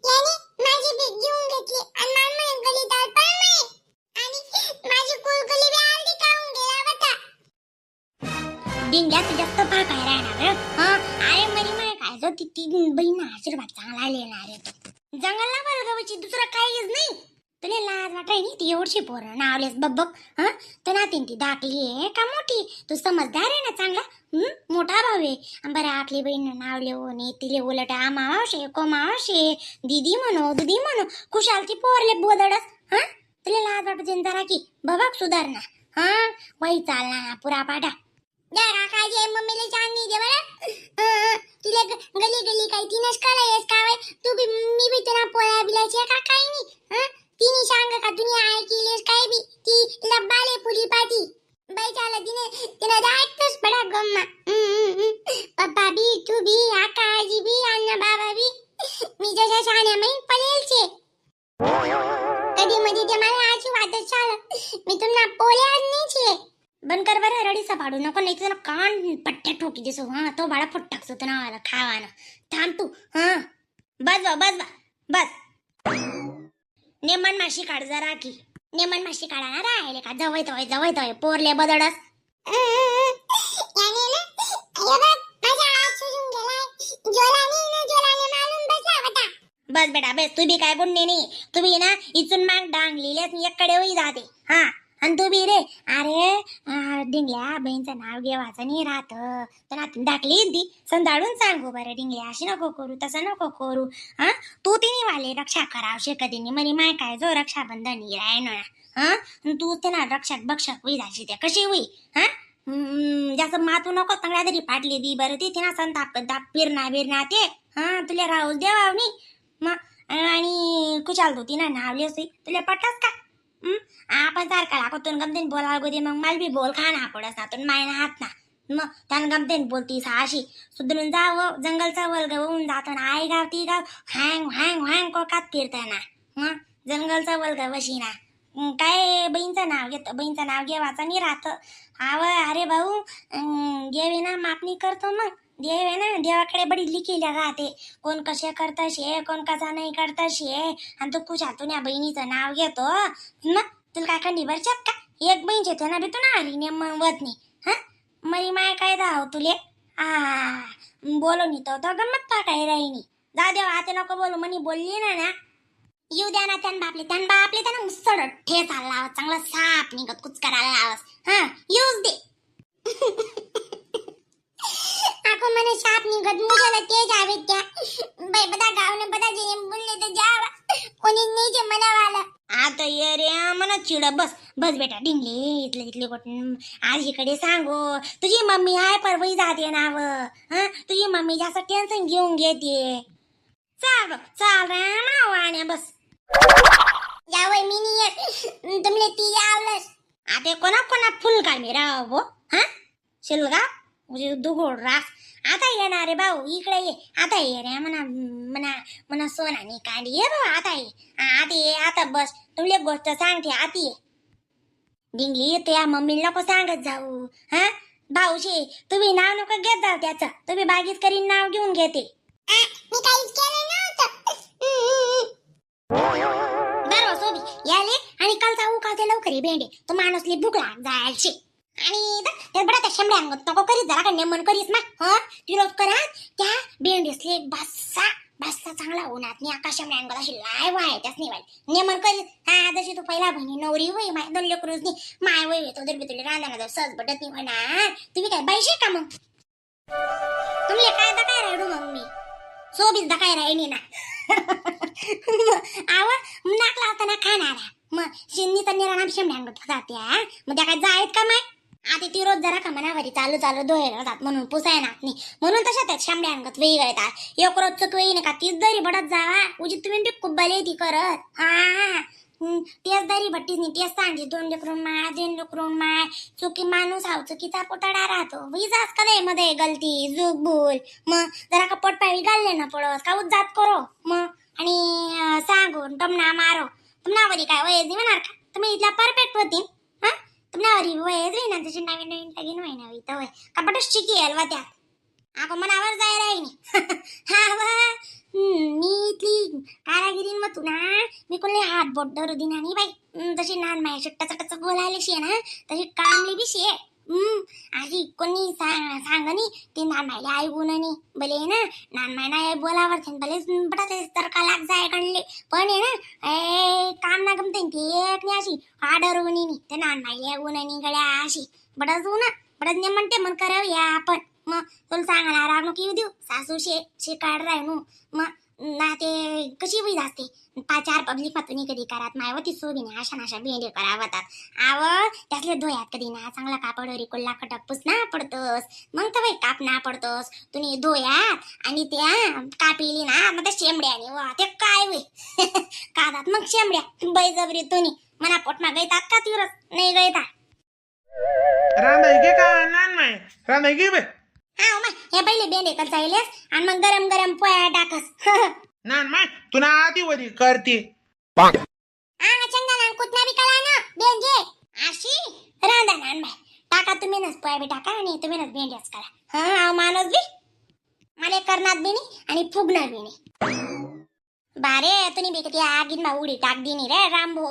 याने माझी भीक घेऊन घेतली आणि मला म्हणे गलीत आल पळ म्हणे आणि माझी कुलकुली बी अर्धी खाऊन गेला होता. डिंग्या तू जास्त पाय काय राहणार बरं. हा अरे मनी माय काय जो ती ती बहीण आशीर्वाद चांगला लेणार आहे तो जंगलला बलगावाची दुसरं काहीच नाही. तुला लाज वाटाय नाही ती एवढशी पोरं नावलेस बघ बघ. हा तर नातीन ती धाकली आहे का मोठी? तू समजदार आहे ना चांगला. मोठा भाऊ आहे. अन बरं आपली बहीण नावले हो नाही तिले उलट आमावशे कोमावशे दीदी म्हणो दुदी म्हणो खुशाल ती पोरले बोदडस. हा तुला लाज वाटू दे जरा की बघ सुधारणा. हा वही चालना ना पुरा पाठा द्या काकाजी मम्मीला छान नाही दे बरं. अं, तुला गली गली काही तीनच कळायस का वय? तू बी मी बी तुला पोळ्या बिलायची का काही नाही. हं? तिने सांग का तुम्ही ऐकिलेस काय बी ती लब्बाले पुली पाती बाई चाला तिने तिने ऐकतोस बडा गम्मा. पप्पा बी तू बी आका आजी बी अण्णा बाबा बी मी जशा शहाण्या माईन पळेल छे. कधी मध्ये ते मला आजी वाटत चाल मी तुम्हाला पोळ्या नाही छे. बंद कर बरं रडीचा पाडू नको नाही तुला कान पट्ट्या ठोकी दिसो. हा तो बाळा फुट टाकतो तो नावाला खावाना. थांब तू. हा बस बा बस बा बस. नेमन माशी काढ जरा की नेमन माशी काढा ना राहिले का जवळ तवय जवळ तवय पोरले बदडस. याने ना हे बघ माझा हात सुजून गेलाय. जोलाने ना जोलाने मारून बसला होता. बस बेटा बस. तू बी काय गुन्हे नाही. तू बी ना इचून माग डांग लिहिल्यास एकडे होई जाते. हा आणि तू बी रे अरे डिंगल्या बहीणचं नाव घेवाचं नाही राहत. तर नातीन दाखली ती संधाळून सांगू बरं डिंगल्या अशी नको करू तसं नको करू. हा तू तिने वाले रक्षा करावशे कधी नाही म्हणे माय काय जो रक्षाबंधन राय ना. हा आणि तू त्यांना रक्षक बक्षक होई जाशी त्या कशी होई. हा जास्त मातू नको चांगल्या तरी पाडली दी बरं ती तिना संताप ताप फिरणा बिरणा ते. हा तुला राहू देवा नी मग आणि कुशाल तू तिना नावली असती तुला पटलास का? आपण सारखा लागतो गमतीन बोलावं गो मग मला बी बोल खा ना पडस ना तुन मायना हात ना मग त्यानं गमतीन बोलती अशी सुधरून जावं जंगलचा वलग होऊन जातो ना आई गाव ती गाव हँग हँग हँग कोकात फिरताना मग जंगलचा वलग वशीना. काय बहीणचं नाव घेत बहीणचं नाव घेवाचं नाही राहत. आव अरे भाऊ देवे ना मापणी करतो मग देव आहे ना देवाकडे बडी लिखिल्या राहते कोण कसे करतं शे कोण कसा नाही करतं शे. आणि तू कुशातून या बहिणीचं नाव घेतो मग तुला काय खंडी भरच्यात का? एक बहीण शेते ना बी तू ना आली नेम वत नाही. हा मरी माय काय धाव तुले आ बोलो नी तो गंमत पा काय राहिनी जा देवा आता नको बोलू म्हणी बोलली ना ना येऊ द्या ना त्यान बापले त्यान बापले त्यानं मुसळ ठेस आला चांगला साप निघत कुच करायला लावस. हा येऊच दे. आको मने साप निघत मुझाला ते जावे त्या बाई बदा गावने बदा जेने बोलले तर जावा कोणी नाही जे मनावाला. आता ये रे मना चिड बस बस बेटा डिंगली इथले इथले कुठून आज इकडे सांगू तुझी मम्मी आहे परवई जाते नाव. हा तुझी मम्मी जास्त टेन्शन घेऊन घेते. चाल बघ चाल रे म्हणा बस. जावई मी नाही येत तुमले ती आवलस. आता कोणा कोणा फुल का मी राव बो. हा शिलगा म्हणजे दुगोड रास आता येणार रे भाऊ इकडे ये आता ये रे म्हणा म्हणा म्हणा सोनानी कांडी ये भाऊ आता ये. हा, आता ये आता बस तुला एक गोष्ट सांगते आता ये डिंगली तुया मम्मीला नको सांगत जाऊ. हा भाऊशी तुम्ही नाव नको घेत जाऊ त्याचं तुम्ही बागीच करीन नाव घेऊन घेते. मी काहीच केलं नव्हतं. बरं सोबी याले आणि कालचा उकावते लवकर ये भेंडे तो माणूसली भूक लाग जायची आणि ते बडा त्या शेंबड्या अंगात नको करीत जरा का नेमन करीस मा. हा ती रोज करा त्या भेंडीसले बस्सा बस्सा चांगला उन्हात नाही आकाश शेंबड्या अंगात अशी लाय वाय त्याच नाही वाय नेमन करीस. हा जशी तू पहिला बहिणी नवरी होई माय दोन लेकरूच नाही माय वय तो दर तुला रांधणा सहज बटत नाही होणार तुम्ही काय बाईशे का मग तुम्ही काय काय राहिडू मग मी सोबीच दा काय राहिनी ना. आव नाक लावताना खाणारा मग शिन्नी तर निराणाम शेंबड्या जाते. हा मग त्या काय जायत का माय? आता ती रोज जरा का मनावरी चालू चालू डोळे जात म्हणून पुसाय ना नाही म्हणून तशा त्यात शेंबड्या अंगात वेगळी गळतात एक रोज चुक वेळी का तीच दरी भडत जावा उजी तुम्ही बी कुब्बाले ती करत. हा तेच दरी भट्टीच नाही तेच सांगते दोन लेकरून माय दोन लेकरून माय चुकी माणूस हाव चुकीचा पोटाडा राहतो विजाच कदे मध्ये गलती चूक भूल मग जरा का पोट पावी घालले ना पडस का जात करो मग आणि सांगून टमना मारो तुमनावरी काय वयच नाही म्हणणार का तुम्ही इथला परफेक्ट होती. हा तुमनावरी वयच नाही ना जशी नवीन नवीन लगीन होई नवी तर वय कपटच शिकी येल त्यात आको मनावर जाय राहिनी. हा वा मी इथली काय मग तू ना मी कोणी हात बोट धरू दिना नाही बाई. तशी नान माया टच टच बोलायला शे ना तशी कामली बी शे. आजी कोणी सांगनी ते नान मायला ऐकून नाही भले ना नान माय नाही बोलावर भले बटा ते तरका लाग जाय गणले पण आहे ना ए काम ना गमते ते एक नाही अशी आडर उनी ते नान मायला ऐकून नाही गड्या अशी बडा ना बडा ने म्हणते मन करावं या आपण. मग तुला सांगायला राग नको येऊ देऊ सासू शे शे काढ राय नो. मग ना ते कशी होईल असते पाच चार पब्लिक मातुनी कधी करात मायवती सोबीने अशा नाशा भेंडे करावतात आव त्यातले धोयात कधी ना चांगला कापड रिकोल्ला खटक पुसना पडतोस मग तर बाई काप ना पडतोस तुम्ही धोयात आणि त्या कापिली ना मग त्या शेंबड्याने वा ते काय होई कादात मग शेंबड्या बैजबरी तुम्ही मना पोटमा गयतात का तिरस नाही गयता. रांधाय घे का नान माय रांधाय घे बे. हा माय हे पहिले बेंडे कचायलेस आणि मग गरम गरम पोया टाकस. नान माय तुला आधी वरी करते. हा चंदा कुतना बी कला ना बेंजे अशी रांधा नान माय टाका तुम्ही नस पोया बी टाका आणि तुम्ही नस भेंड्याच करा. हा माणूस बी मला करणार बी नाही आणि फुगणार बी नाही. बारे तुम्ही बी किती आगीन मा उडी टाक दिनी रे रामभो.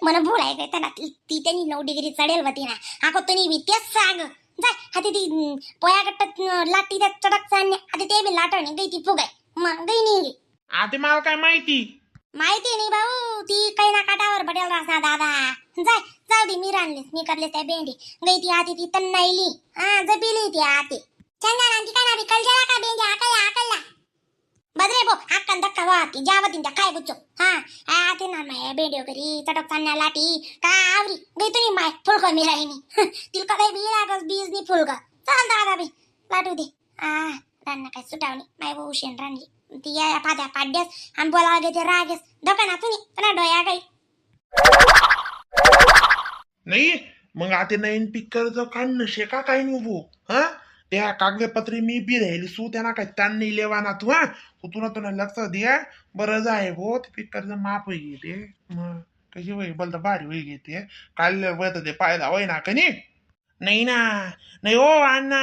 मला भोळाय काय त्यांना ती त्यांनी 9 डिग्री चढेल होती ना आको तुम्ही बी तेच सांग जाय हाती ती पोया गट्ट लाटी त्या चटक चालणे आता ते बी लाटवणी गई ती फुगाय मग गई नाही. आता मला काय माहिती माहिती नाही भाऊ ती काही ना काटावर बडेल रासा दादा जाय जाऊ दे मी रानलेस मी करले त्या भेंडी गई ती आती ती तन्नाईली हा जपिली ती आती चंदा नांती का ना बी कलजेला का भेंडी आकलला आकलला बदरे बो आक्कन धक्का वाती जावतीन त्या काय बुच्चो. हा आते ना माय भेंडी वगैरे चटक चालण्या लाटी का आवरी गई तुनी माय फुलका मी राहिनी तिला काय बी लागस बीज नी फुलका चल दादा बी लाटू दे. आ रांना काय सुटावणी माय भाऊ शेण रांडली ती या पाद्या पाड्यास आणि बोलावं घेते रागेस धका ना तुम्ही पण डोया काही नाही मग आता नवीन पीक कर्ज काढणं शे का काही नाही उभो हा त्या कागदपत्रे मी बी राहिली सू त्यांना काय ताण नाही लेवा ना तू हा तू तुला तुला लक्ष द्या बरं जाय हो ते पीक कर्ज माफ होई घेते मग कशी होई बोलता भारी होई घेते काल वळत ते पायदा होय ना कनी नाही ना नाही हो अण्णा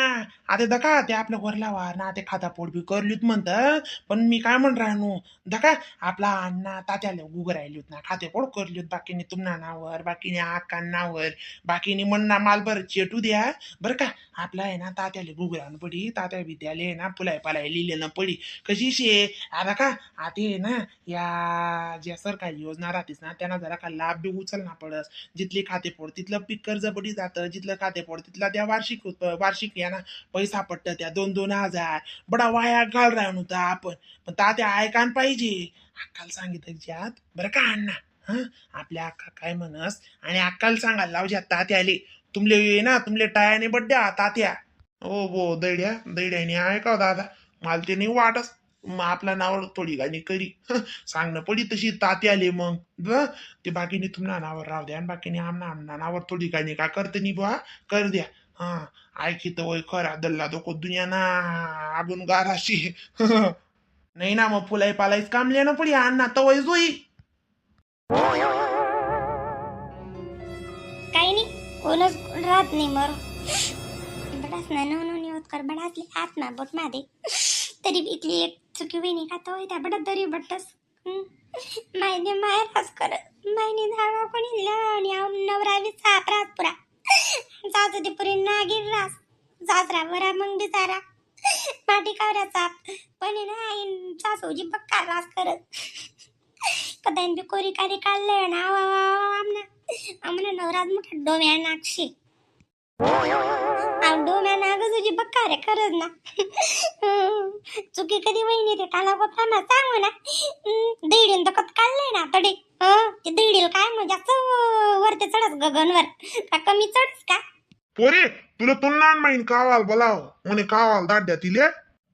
आता दका ते आपल्या घरला वा ना ते खाता पोट बी करलीत म्हणतात पण मी काय म्हण राहणू दका आपला अण्णा तात्याला गुग राहिलीत ना खाते पोट करलीत बाकीने तुमना नावर बाकीने आका नावर बाकीने म्हणना माल बरं चेटू द्या बरं का आपला आहे ना तात्याला गुग राहून पडी तात्या विद्यालय आहे ना पुलाय पालाय लिहिले ना पडी कशी शे आता का आता आहे ना या ज्या सरकारी योजना राहतेस ना त्यांना जरा का लाभ बी उचलना पडस जिथली खाते फोड तिथलं पीक कर्ज पडी जातं जिथलं खाते फोड तिथला त्या वार्षिक वार्षिक या ना पैसा पडतं त्या 2-2 हजार बडा वाया घाल राहून होता आपण पण तात्या ऐकान पाहिजे अक्काला सांगितलं ज्यात बरं का अण्णा हा आपल्या अक्का काय म्हणस आणि अक्काला सांगायला लावज्या तात्याले तुमले ये ना तुमले टायाने बड्ड्या तात्या ओ बो दैड्या दैड्याने ऐका दादा मला ते नाही वाटस मग आपल्या नावावर थोडी गाणी करी सांगणं पडी तशी तात्याले मग ते बाकीने तुमना नावावर राहू द्या आणि बाकीने आमना आमना नावावर थोडी गाणी का करते नी बुवा कर द्या हा ऐकी तर वय खरा दल्ला धोको दुनिया ना आगून गाराशी नाही ना मग फुलाई पालाईच काम ना पडी अण्णा तर वय जोई काही नाही कोणच राहत नाही मर बडाच ना नो नो होत कर बडासली आत्मा बोट मादे तरी बी इथली एक चुकी बहिणी का तो त्या बडा तरी बट्टस मायने मायराच कर मायने धागा कोणी लावणी आव नवरा बी सापरास पुरा जात होती पुरी नागिर रास सासरा बरा मग बिचारा माटी कावरा चाप पण आहे ना आई सासूजी पक्का रास करत कदाइन बी कोरी कारी काढलं ना आव आमना आमना नवराज मोठा डोम्या नागशी डोम्या नाग तुझी बक्का रे खरंच ना. चुकी कधी वहिनी ते काला कोपरा ना सांगू ना दीडीन तर कत काढलंय ना तडे ते दीडील काय मग जास्त वरते चढस गगनवर का कमी चढस का. पोरे तुला तुला माहीन कावाल बोलाव म्हणे कावाल दाड्या तिले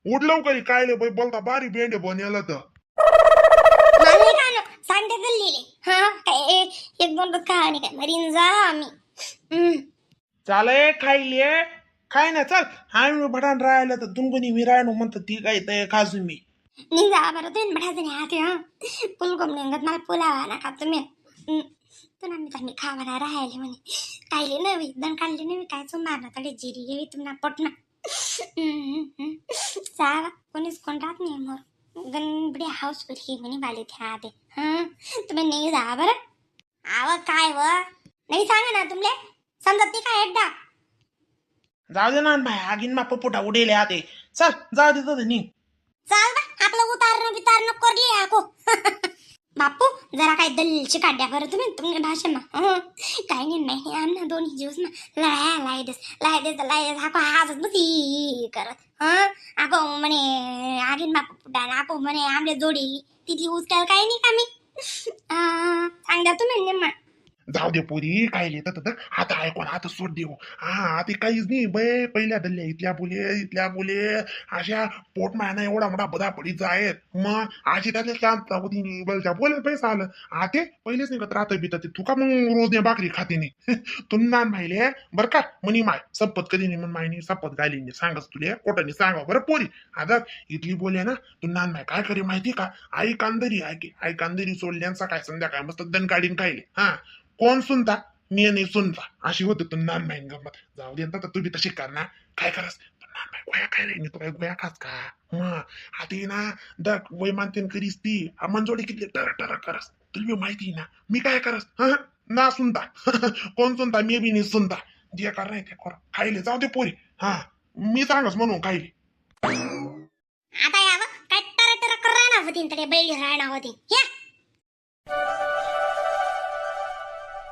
उठ लवकर कायले बाई बोलता बारी भेंडे बनवलं तर मला नाही का ना सांगते लिहिले हा काय एक दोन कहाणी काय मरीन जा आम्ही. चालय खाईले काय ना चल आम्ही भडान राहिलं तर तुमकोनी मी राहणो म्हणतो ती काय ते खाजू मी निघा बरं तुम्ही भडाचं नाही हाते हा पुलकोम निघत मला पुलावा ना का तुम्ही तुला मी त्यांनी खावाना राहिले म्हणे कायले नवी दण काढले नवी काय मारणं तडे जिरी घेवी तुम्हाला पटना जावा कोणीच कोण राहत नाही मोर. गण बढिया हाऊसफुल ही म्हणे वाले थे आते. हं, तुम्ही नाही जा बरं. आव काय व नाही सांगा ना तुमले, समजत नाही का एकदा? जाऊ दे ना भाई, आगीन मा पपुटा उडेले आते. चल, जाऊ दे, जाऊ दे नी. चाल बा, आपलं उतारणं बितारणं करली आको. बापू, जरा काय दलची काढ्या बरं तुम्ही तुमच्या भाषेमा. हं. काही नाही नाही, आमना दोन्ही जीवस ना लढाया लायदेस लायदेस लायदेस. आको हाजच बसी करत. हं, आको म्हणे आगीन बापू पुटान आको म्हणे आमले जोडी तिथली उचकाल काही नाही का मी. सांग द्या तुम्ही निम्मा. जाऊ दे पोरी, काय लिहित तर आता ऐकून आता सोड देऊ. हा, आता काहीच नाही बे. पहिल्या दल्ल्या इथल्या बोले इथल्या बोले अशा पोट मायना एवढा मोठा बदा पडीत जायत. मग अशी त्यातल्या शांत होती बलच्या बोले पैसा आलं. आते पहिलेच नाही राहत बित ते तुका मग रोज नाही भाकरी खाते नाही. तू नान माहिले बरं का म्हणी माय सपत कधी नाही म्हण मायनी सपत घाली नाही सांगच तुले कोटानी सांगा बरं पोरी. आता इथली बोले ना तू नान माय काय करे माहिती का? आई कांदरी आहे, आई कांदरी सोडल्यान सकाळ संध्याकाळ मस्त दण काढीन खायले. हा, कोण सुनता? मी नाही सुनता अशी होते तू नान माईन गंमत. जाऊ दे आता, तू बी तशी कर ना. काय करस तू नान माई गोया काय रे? तू काय गोया खास का? मग आता ना दक वय मानतेन करीस ती मंजोडी किती टर टर करस तुला बी माहिती ना मी काय करस. हा ना सुनता कोण सुनता? मी बी नाही सुनता. जे कर नाही ते कर खायले. जाऊ दे पोरी. हा, मी सांगस म्हणून खायले. आता यावं काय टर टर करायला होती तडे बैल राहणार होती या.